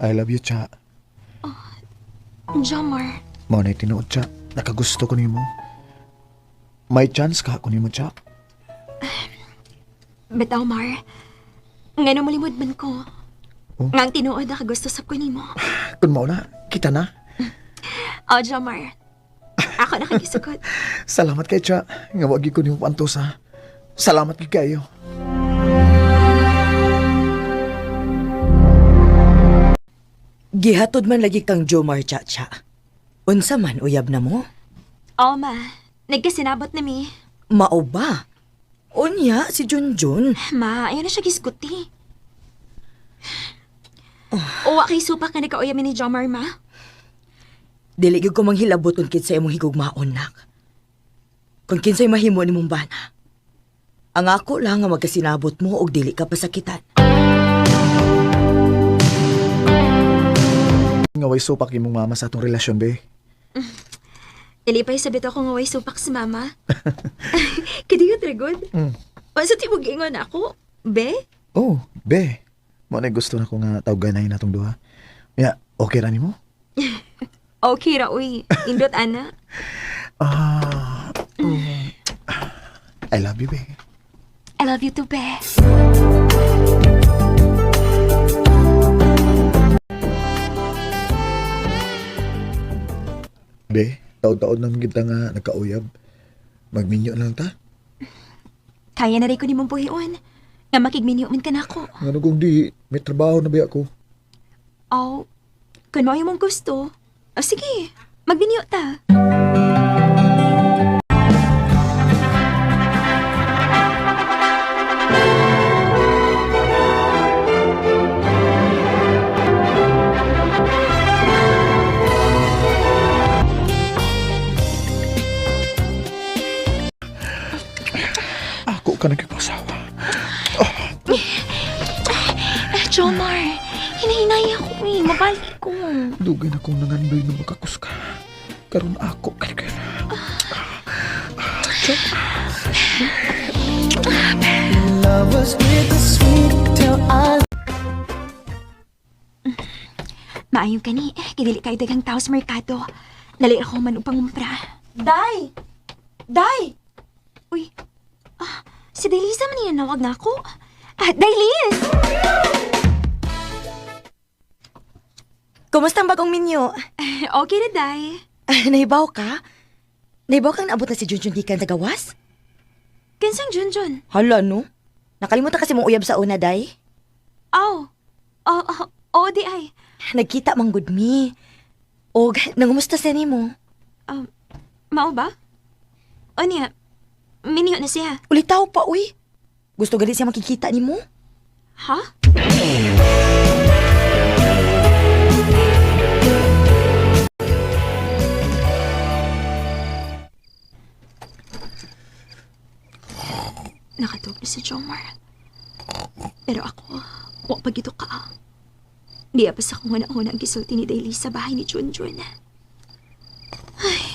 I love you, Cha. Jomar, Mao na tinuod, Cha. Nakagusto ko nimo. May chance ka ko nimo, Cha. Bitaw, Mar. Nga malimod man ko. Oh. Nga ang tinuod nakagusto sa ko nimo. Kun mao na, kita na. Oh, Jomar. Ako nakagisukot. Salamat kay Cha. Nga wag gyud ko nimo pantos, ha. Salamat gyud kayo. Gihatod man lagi kang Jomar Chacha. Unsa man uyab na mo? Oh, ma. Nagkasinabot na mi. Mao ba? Unya si Junjun. Ma, ayaw na siya gisguti. Uwa kay supak nga nagkauyam ni Jomar, ma. Dili gyud ko manghilabot kung kinsay imong higugmaon nak. Kung kinsay mahimo nimong bana. Ang ako lang nga magkasinabot mo og dili ka pasakitan. Nga way supak imong mama sa atong relasyon, be. Nalipay sa bitaw ko nga way supak si mama. Kadiyot, Regod. Sa tibog ingon ako, be? Oh, be. Mao na gusto na ko nga tawganay na atong duha. Ya, okay ra nimo? Okay ra, uy. Indot, ana. Ah. I love you, be. I love you too, be. Be, taod-taod naman kita nga nagkauyab. Magminyo na lang ta. Kaya na rin ko nimong buhion. Nga makigminyo man ka na ako. Ano kung di, may trabaho na ba ako? Oh, kung mao imong gusto, oh, sige, magminyo ta. Ako ka nagkipasawa. Eh, Jomar, hinahinay ako eh. Mabali ko. Dugay na kong nangandoy na makakus ka. Karon ako ka nagkira. Maayong kani, kidili kay daghang tao sa merkado. Dali ako man upang umpra. Day! Day! Uy, si Daylisa man yung nawag na ako. Ah, Daylis! Kumusta ang bagong minyo? Okay na, Day. Nahibaw ka? Nahibaw kang naabot na si Junjun gikan sa gawas? Kinsang Junjun? Hala no? Nakalimutan kasi mong uyab sa una, Day. Oh, oh, oh, oh, di ay. Nagkita mang good me. Og, nangumusta sa nimo? Mao ba? O niya, minyo na siya. Ulitaw pa, uy. Gusto gali siya makikita nimo? Ha? Nakatog na si Jomar. Pero ako, wa pa gito ka. Di pa sa kung una-una ang gisulti ni Daily sa bahay ni Junjun. Ay.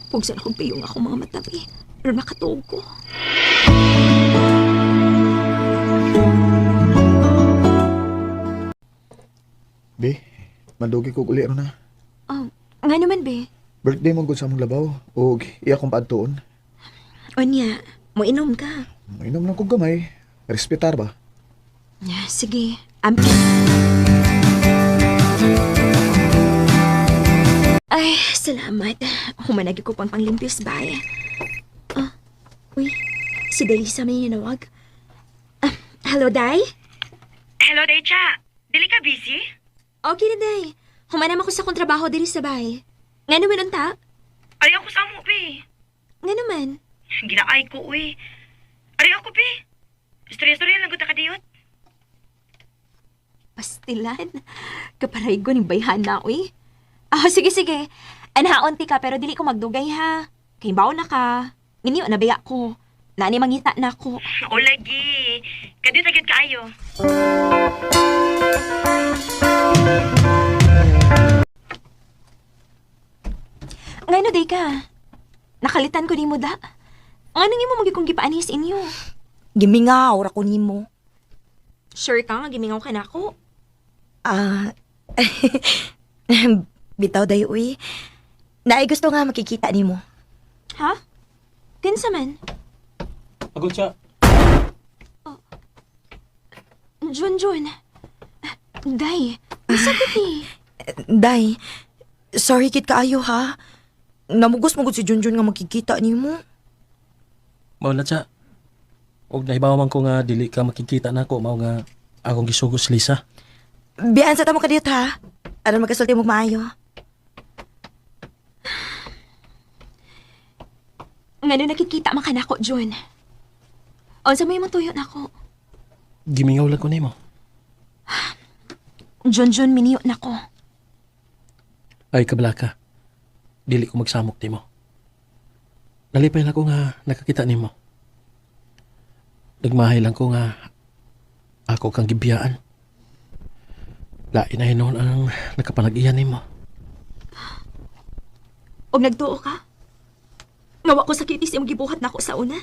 Pugsan akong piyong akong mga matabi. Pero nakatuog ko. Be, mandugi ko uli na. Oh, nga naman, be. Birthday mo gud sa among labaw. Og iya kong paadtuon. Onya, moinom ka. Inom lang kog gamay. Respetar ba? Yeah, sige, ampi. Ay, salamat. Humanagi ko pang panglimpyos bay. Ah, uy, si Delisa may nanawag. Ah, hello, Day? Hello, Daycha. Dili ka busy? Okay na, Day. Humanam ako sa akong trabaho diri sa bay. Nga naman unta? Ari ako sa amo, be. Nga naman. Ginaay ko, uy. Ari ako, be. Istorya-istorya lang gud ka diyot. Pastilan. Kaparaygo ni bayhana, uy. Ah, sige, sige. Anhaon ti ka, pero dili ko magdugay, ha. Kay bawo na ka. Minyo na baya ko. Naani mangita na ako. O lagi. Kadiyot agad kaayo. Ngano day ka? Nakalitan ko nimo da. Ano nga mo magi kong gipaanis inyo? Gimingaw ra ko nimo. Sure ka nga gimingaw ka na ako? Ah, bitaw day uy. Naay gusto nga makikita nimo. Ha? Kinsa man? Agol siya. Junjun. Day, masakit eh. Day, sorry kit kaayo ha. Namugos mo gud si Junjun nga makikita nimo. Mao na siya. Og nahibaw man ko nga dili ka makikita nako mao nga akong gisugos Lisa. Bian sa tamo kadiyot ha. Aron magkasulti mo maayo. Ngano nakikita man ka nako, Jun. Unsa may imong tuyo nako? Gimingaw lang ko nimo. Junjun, miniyo nako. Ay kabalaka. Dili ko magsamok nimo. Nalipay lang ko nga nakakita nimo. Nagmahay lang ko nga ako kang gibiyaan. Lain na hinuon ang nakapanag-iyan nimo. Og nagtuo ka? Nga wa ko sakitis imong gibuhat nako sa una.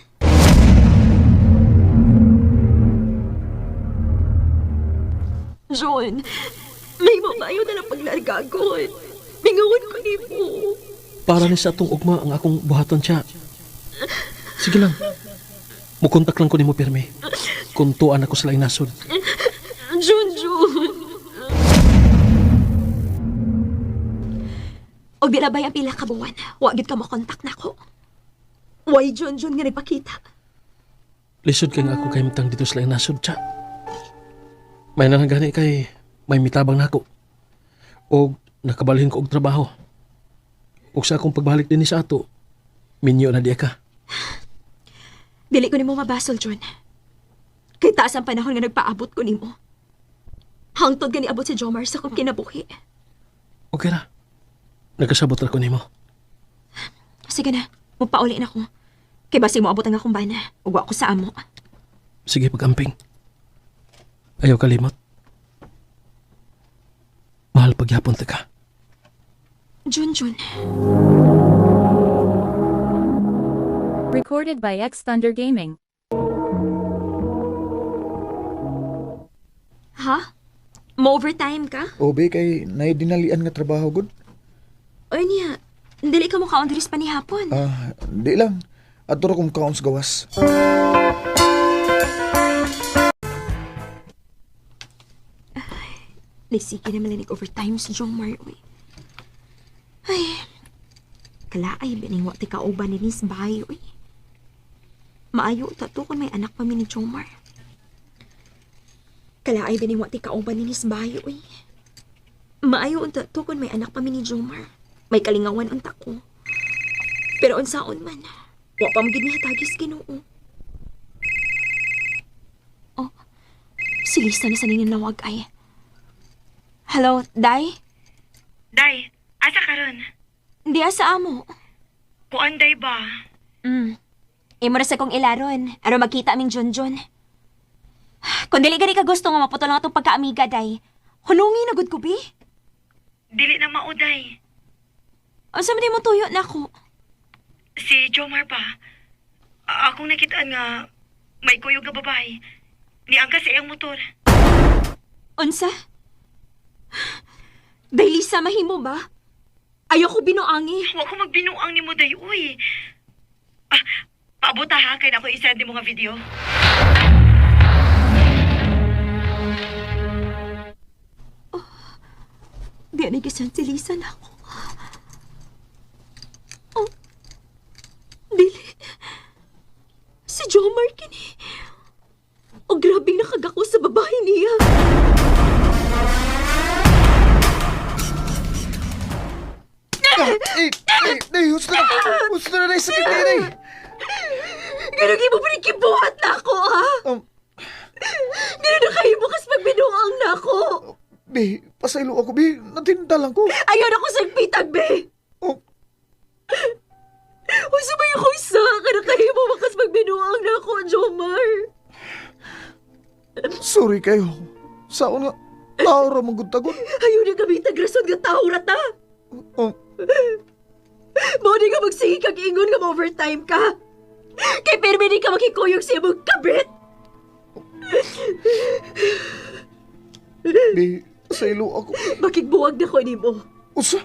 Jun, may mamayo na lang paglargagon. Mingawon ko nimo. Para ni sa atong ugma ang akong buhaton siya. Sige lang. Mukontak lang ko nimo pirmi. Kung tuan ako sa laing nasod. Jun, Jun. Og di labay ang pila ka buwan, wa gyud ka mokontak nako. Way Jun Jun nga nagpakita. Lisod kay nga ako kay mitang dito sa laing nasod siya. May nang gani kay may mitabang nako. Og nakabalhin ko og trabaho. Og sa akong pagbalik dinhi sa ato, minyo na diya ka. Dili ko nimo mabasol, Jun. Kay taas ang panahon nga nagpaabot ko nimo. Hangtod gani abot si Jomar sa akong kinabuhi. Okay ra. Nagkasabot ra ko nimo. Sige na, mupauli na ko. Kay basig moabot ang akong bana, ug wa ko sa amo. Sige pag-amping. Ayaw kalimot. Mahal pagyapon ta ka. Jun, Jun. Recorded by X Thunder Gaming. Ha? Mo-overtime ka? Obe kay naidinalian nga trabaho gud. Oy niya, dili ka mo kaon diri pa ni hapon. Ah, di lang. Adto ra kong kaon sa gawas. Nagsige naman lang overtime si Jomar, uy. Ay, kalaay, bining wa ti kauban ni Miss Bay, uy. Maayo ta to kung may anak pa mi ni Jomar. Kalaay, bining wa ti kauban ni Miss Bay, uy. Maayo unta to kung may anak pa mi ni Jomar. May kalingawan unta ko. Pero unsaon man, wa pa magid niya tagis Ginoo. Oh, si Lisa na sa ninanawag ay. Hello, Day? Day, asa karon? Hindi sa amo. Kuan day ba? Imo ra sa kong ilaron. Aron magkita aming Junjun. Kung dili gani ka gusto nga maputol lang atong pagkaamiga, Day. Hunungi na gud ko, bi. Dili na mao day. Unsa man mo tuyo nako? Si Jomar ba? Akong nakitaan nga may kuyog nga babae. Niangka sa iyang motor. Unsa? Day Lisa, mahimo ba? Ayoko binuangi. Wa ko magbinuang nimo day uy. Ah, paabot ha kay nako i-send nimo nga video. Di na gisan si Lisa nako. Oh. Dili. Si Jomar kini. Oh, grabing nakagako sa babae niya. Eh, eh, day, husto na. Husto na day, sakit day, day. Ganun mo pinikibuhat na ako, ha? Ganun na kayo bukas magbinuang na ako. Be, pasaylo ako, be. Natinda lang ko. Ayaw na ko sa pitag, be. Oh, Huwag may ako isa. Ganun kayo mo bakas magbinuang na ako, Jomar. sorry kayo. Sa una, tao ra mong gud. Ayaw na kami tagrason nga tao rata. Oh, Mao di ka magsige kag ingon nga overtime ka. Kay pirmi di ka makikuyog sa imong kabit. be, Pasaylo ako. Makigbuwag na ko nimo. Usa?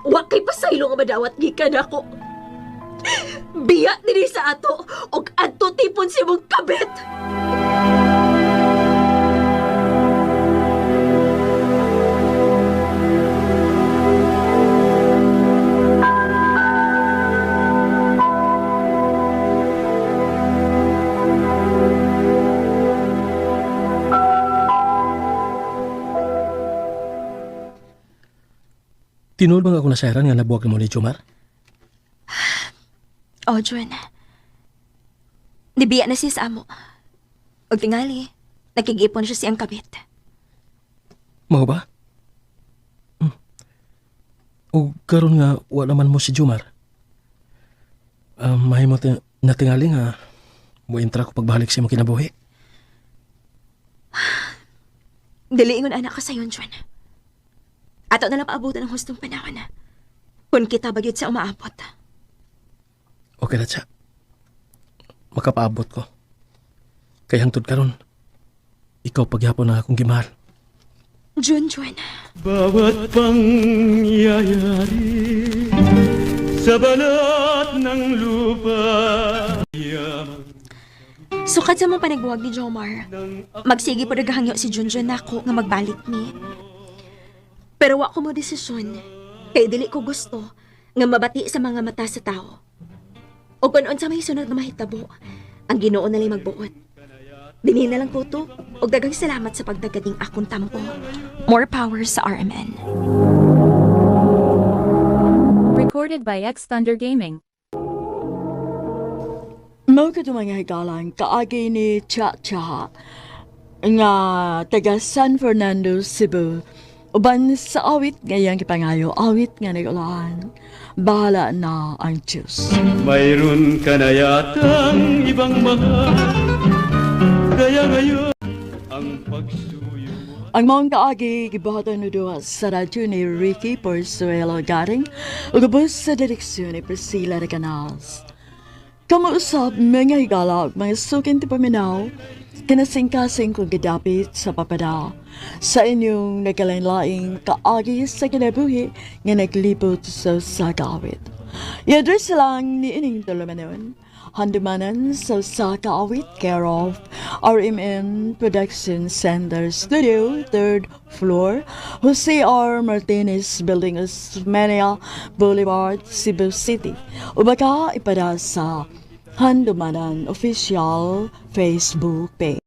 Wa kay pasaylo nga madawat gikan ako. Biya dinhi sa ato og adto tipon sa imong kabit. Tinuod ba nga ako nasayran nga nabuwag nimo ni Jomar? Oh, Jun. Nibiya na siya sa amo. Og tingali, nakig-ipon siya siyang kabit. Mao ba? O karon nga wa naman mo si Jomar. Mahimo natingali nga moentra ko pagbalik sa imong kinabuhi. Dili ingon anak ka sayon, Jun. Ato na lang paabutan ang hustong panahon. Kung kita bagyod sa umaabot. Okay na siya. Makapaabot ko. Kay hangtod karon, ikaw pagyapon na akong gimahal. Jun, Jun. Bawat pangyayari sa balat ng lupa, yaman. Sukad sa mong panagbuwag ni Jomar. Magsige po naghahangyo si Junjun nako nga magbalik ni. Pero wa ko mo desisyon. Kay dili ko gusto nga mabati sa mga mata sa tao. O kung unsa may sunod nga mahitabo, ang Ginoo na lang magbuot. Dinhi na lang ko to. Og daghang salamat sa pagdagating akong tampo. More power sa RMN. Recorded by X Thunder Gaming. Mao kadto mga higalan kaagi ni Cha Cha nga taga San Fernando, Cebu. Uban sa awit nga iyang gipangayo, awit nga nag-ulaan. Bahala na ang Diyos. Mayroon ka na yatang ibang mahal. Kaya ngayon ang pagsuyo mo. Ang maong kaagi gibuhaton ni duha sa radyo ni Ricky Porzuelo Garing ug ubos sa direksyon ni Priscilla de Canals. Kamuusap mga higala ug mga sukin ti paminaw, kinasingkasing kong gidapit sa papada sa inyong nagkalain-laing kaagi sa kinabuhi nga naglibot sa sagawit. I-address lang ni ining tulumanon. Handumanan sa Sakaawit, care of RMN Production Center Studio, third floor, Jose R. Martinez Building, Osmeña Boulevard, Cebu City. O baka ipada sa Handumanan Official Facebook page.